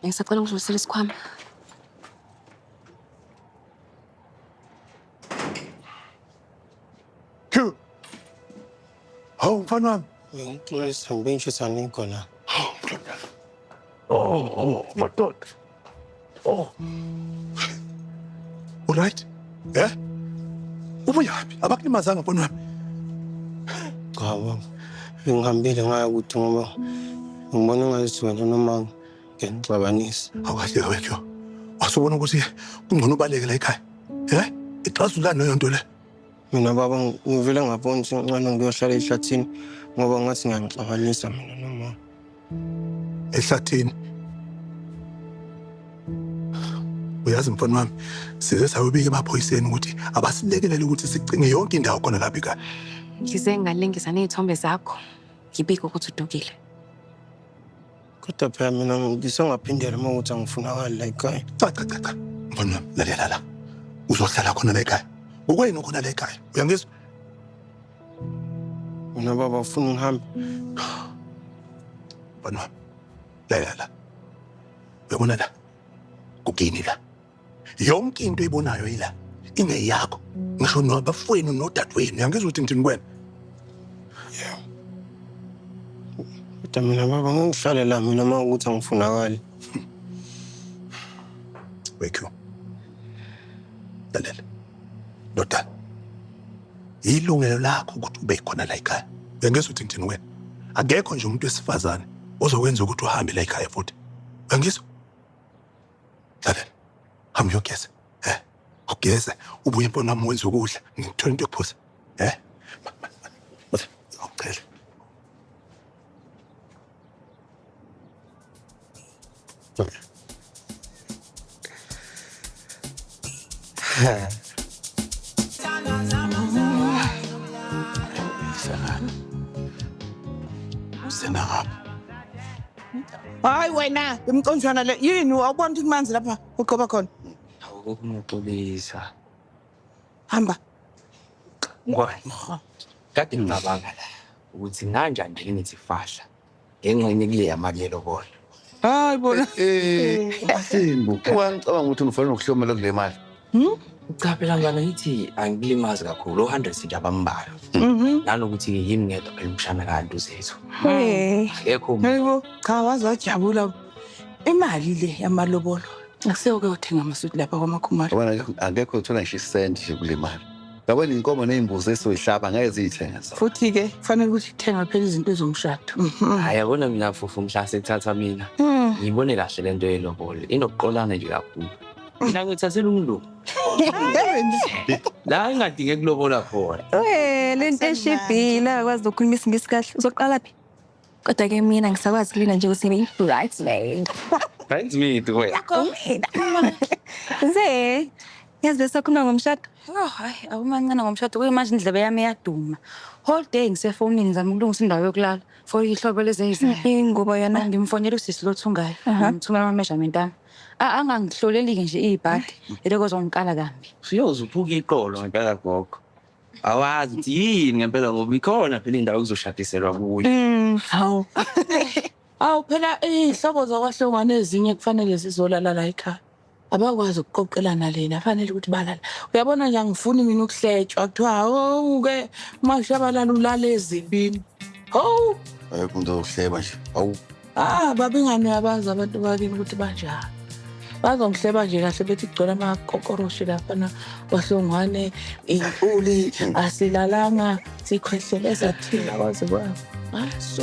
Ngisacela ungidlulisele isikhwama. Q. Hawu mfana wami. Ngixolisa ngibengishisa nikho la. Oh, oh, madoda. Oh. Alright? Eh? Ubuyaphi? Abakulimazanga mfana wami. Cha baba. Bengihambile ngaya kude ngoba ngibona ngathi wena noma ngiyangixabanisa. Awukahle wethu. Wasubona ukuthi kungcono ubaleke la ekhaya. Eh? Ixazulula leyo nto le. Mina baba ngivele ngabona ukuthi ngcono ngiyohlala ehlathini ngoba ngathi ngiyangixabanisa mina noma. Ehlathini. Uyazi mfana wami, size sayobika emaphoyiseni ukuthi abasilekelele ukuthi sicinge yonke indawo khona lapha ekhaya. Ngize ngalengisa ney'thombe zakho. Ngibike ukuthi udukile. Kodwa phela mina ngisengaphindela uma ukuthi angifunakali la ekhaya. Cha cha cha cha. Mfana wami, lalela la. Uzohlala khona la ekhaya. Ngokwenu khona la ekhaya. Uyangizwa? Mina baba ufuna ngihambe. Mfana wami, lalela la. Uyabona la? Kukini la. Yonke into oyibonayo ila ingeyakho. Ngisho nabafowenu nodadewenu. Uyangizwa ukuthi ngithini kuwena? Kodwa mina baba ngihlale la mina uma ukuthi angifunakali. Wake you. Lalela. Ndodana. Ilungelo lakho ukuthi ube khona la ekhaya. Uyangizwa ukuthi ngithini wena? Akekho nje umuntu wesifazane ozokwenza ukuthi uhambe la ekhaya futhi. Uyangizwa? Lalela. Hamba uyogeza. Eh? Ugeze ubuye mfana wami wenze ukudla. Ngithola into yokuphuza. Eh? Awucela. Senangapha. Hayi wena, imconjwana le yini awubona ukuthi kumanzi lapha uqoba khona. Hawu kungiyaxolisa. Hamba. Ngwane. Kade ngicabanga la ukuthi nganjani nje ngithi fahla ngengxenye kule yamali yelobolo. Hayi bona. Masimbu, wangicabanga ukuthi ufanele ukuhlomela kule mali. Cha phela ngane ngithi angikulimazi kakhulu o-100 nje abambalwa. Nanokuthi yimi ngedwa phela umshana kanti uzethu. Hey. Akekho umuntu. Hayibo, cha waze wajabula. Imali le yamalobolo. Akuseyoke uthenga amasuti lapha kwaMakhumalo. Yabona akekho uthola ngisho isenti nje kule mali. Yabona inkomo ney'mbuzi esizoyihlaba ngeke ziyithenge zona. Futhi-ke kufanele ukuthi kuthengwe phela izinto ezomshado. Hayi yabona mina fufu mhla sekuthatha mina. Ngiyibone kahle lento yelobolo. Inokuqolana nje kakhulu. Mina ngithathela umlungu. La engadinge kulobola khona. We, lento eshibhile akwazi ukukhuluma isiNgisi kahle. Uzoqala phi? Kodwa ke mina ngisakwazi kulina nje ukuthi ngibe i-bridesmaid. Bridesmaid wena. Mina. Ze, yazi besakhuluma ngomshado. Oh hayi awumancane ngomshado kuyimanje indlebe yami iyaduma. Whole day ngisefonini ngizama ukulungisa indawo yokulala for ihlobo lezeyizayo. Ingubo yona. Ngimfonela usisi lothungayo. Ngimthumela ama-measurement ami. Angangihloleli-ke nje ibhadi eloko zongikala kambi. Usuyoze uphuke iqolo ngempela gogo. Awazi ukuthi yini ngempela ngoba ikhona phela indawo okuzoshadiselwa kuyo. Hawu. Awu phela iy'hlobo zakwaHlongwane ezinye kufanele zizolala la ekhaya. Abakwazi ukuqoqelana lena fanele ukuthi balala. Uyabona nje angifuni mina ukuhletshwa kuthiwa hawu-ke uMashabalala ulala ezibini. Hawu. Ayikho umuntu ozokuhleba nje. Awu. Ah, baba ingane uyabazi abantu bakini ukuthi banjani. Bazongihleba nje kahle bethi kugcwele amakokoroshi laphana kwaHlongwane, iy'mpuli, asilalanga, sikhwehleleza thina kwaze kwabo. Ah, so.